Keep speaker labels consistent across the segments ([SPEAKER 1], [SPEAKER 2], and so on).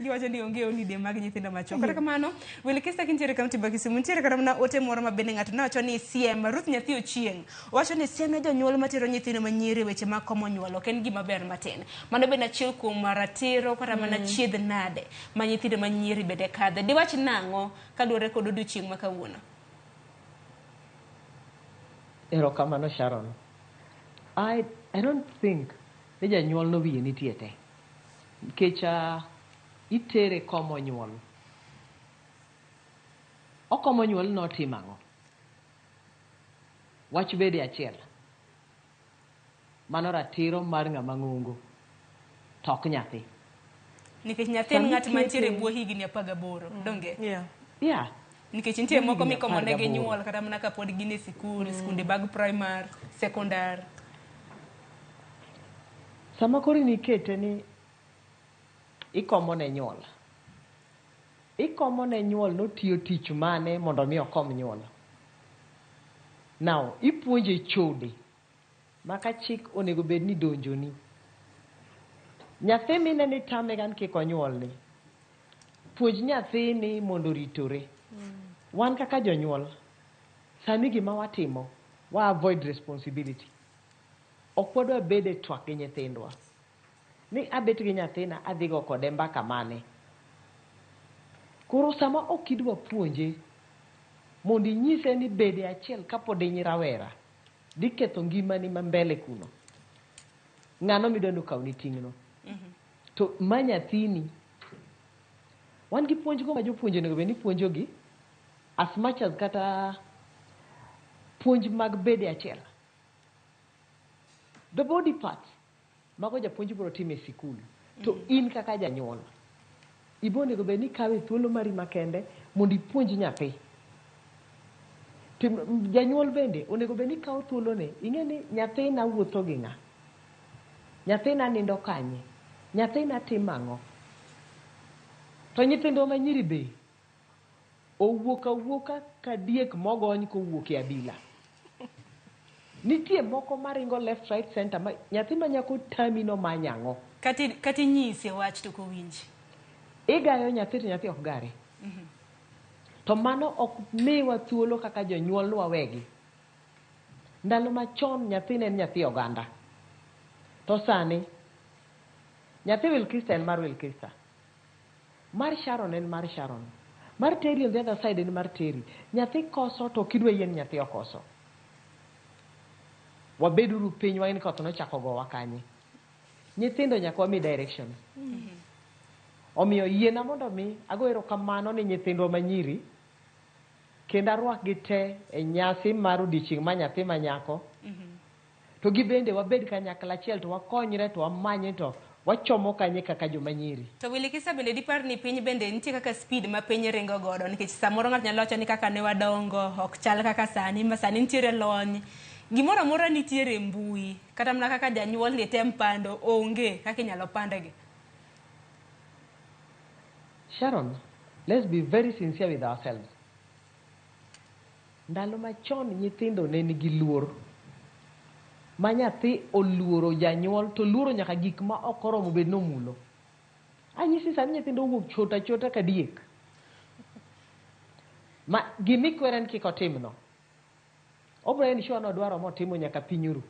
[SPEAKER 1] Giwacho ni onge holiday mag nyithindo machwo. Kata kamano, Wilkista kintiere kaunti ma Kisumu, nitiere kata mana ote moro ma bende ng'ato nowacho ni siem, Ruth nyathi Ochieng'. Owacho ni siem ne jonyuol matero nyithindo manyiri e weche mag komo nyuol ok en gima ber matin. Mano bende achiel kuom ratiro kata mana chiedh nade ma nyithindo manyiri bende kadhe. Diwach nang'o kaluwore kod odiochieng' ma kawuono?
[SPEAKER 2] Erokamano Sharon. I don't think ni janyuol no wiye nitie te. Nikech itere komo nyuol. Okomo nyuol notimo ang'o? Wach bede achiel. Mano ratiro mar ng'ama ng'ongo. To ok nyathi.
[SPEAKER 1] Nikech nyathi en ng'at mantiere e bwo higni 18, donge?
[SPEAKER 3] Yeah.
[SPEAKER 2] Yeah.
[SPEAKER 1] Nikech nitie moko
[SPEAKER 2] Higni
[SPEAKER 1] mikomo negi
[SPEAKER 2] 18.
[SPEAKER 1] nyuol kata mana kapod gin e sikul, skunde mag primar, sekondar.
[SPEAKER 2] Sama koro nikete ni ikomo ne nyuol. Ikomo ne nyuol notiyo tich mane mondo mi okom nyuol. Now, ipuonje chode ma ka chik onego bed ni donjoni. Nyathi mine ni tame gan kik onyuol ni. Puonj nyathini mondo oritore. Wan kaka jonyuol, sani gima watimo, wa avoid responsibility. Ok wadwa bedo e twak gi nyithindwa. Ni abet gi nyathina adhi go kode mbaka mane. Koro sama ok idwa puonje, mondo inyise ni bede achiel kapod in rawera, dhi ketho ngimani ma mbele kuno. Ng'ano midwa ni okawni ting'no? To ma nyathini. Wan gi puonj go ma jopuonje onego bed ni puonjogi as much as kata puonj mag bede achiel. The body parts mago japuonj biro timo e sikul. To in kaka janyuol, ibo onego bed ni ikawe thuolo mari makende mondo ipuonj nyathi. To janyuol bende onego bed ni kawo thuolone, ing'e ni nyathina wuotho gi ng'a? Nyathina nindo kanye? Nyathina timo ang'o? To nyithindwa manyiri be owuok awuoka ka diek mogony kowuok e abila. Nitie moko maringo left right center ma nyathi ma nyako tami nomany ang'o?
[SPEAKER 1] Kata inyise wach to ok owinji.
[SPEAKER 2] Igayo nyathi to nyathi ok gare. To mano ok miwa thuolo kaka jonyuol ni wawegi. Ndalo machon nyathi ne en nyathi oganda. To sani, nyathi Wilkista en mar Wilkista. Mar Sharon en mar Sharon. Mar Terry on the other side en mar Terry. Nyathi koso to ok idwa yie ni nyathi okoso. Wabeduru piny wang'e ni koth nochako gowa kanye. Nyithindo nyaka wami direction. Omiyo yiena mondo mi ago erokamano ni nyithindwa manyiri kendo arwakgi te e nyasi mar odiochieng' mar nyathi ma nyako. To gibende wabed kanyakla achiel to wakonyre to wamanye to wachomo kanye kaka joma nyiri.
[SPEAKER 1] To Wilkista bende dipar ni piny bende nitie kaka speed ma piny ringo godo nikech samoro ng'ato nyalo wacho ni kaka ne wadongo ok chal kaka sani ma sani nitiere lony. Gimoro amora nitiere e mbui kata mana kaka janyuol ni tem pando onge kaka inyalo pandgi.
[SPEAKER 2] Sharon, let's be very sincere with ourselves. Ndalo machon nyithindo ne nigi luor. Ma nyathi oluoro janyuol to luoro nyaka gik ma ok oromo bed nomulo. Anyisi sani nyithindo owuok chota chota ka diek. Ma gimikwere ni kik otimno. Obro en sure nodwaro motimo nyaka piny oru.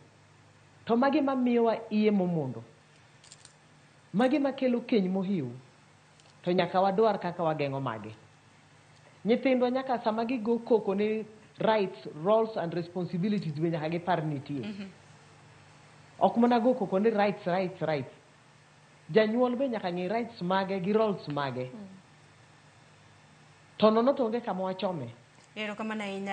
[SPEAKER 2] To magi mamiyowa iye momondo. Magi makelo keny mohiu. To nyaka wadwar kaka wageng'o magi. Nyithindwa nyaka sama gigo koko ni rights, roles and responsibilities be nyaka gipar ni nitie. Ok mana go koko ni rights, rights, rights. Janyuol be nyaka ng'e rights mage gi roles mage. To nono to onge kama wachome.
[SPEAKER 1] Erokamano ahinya.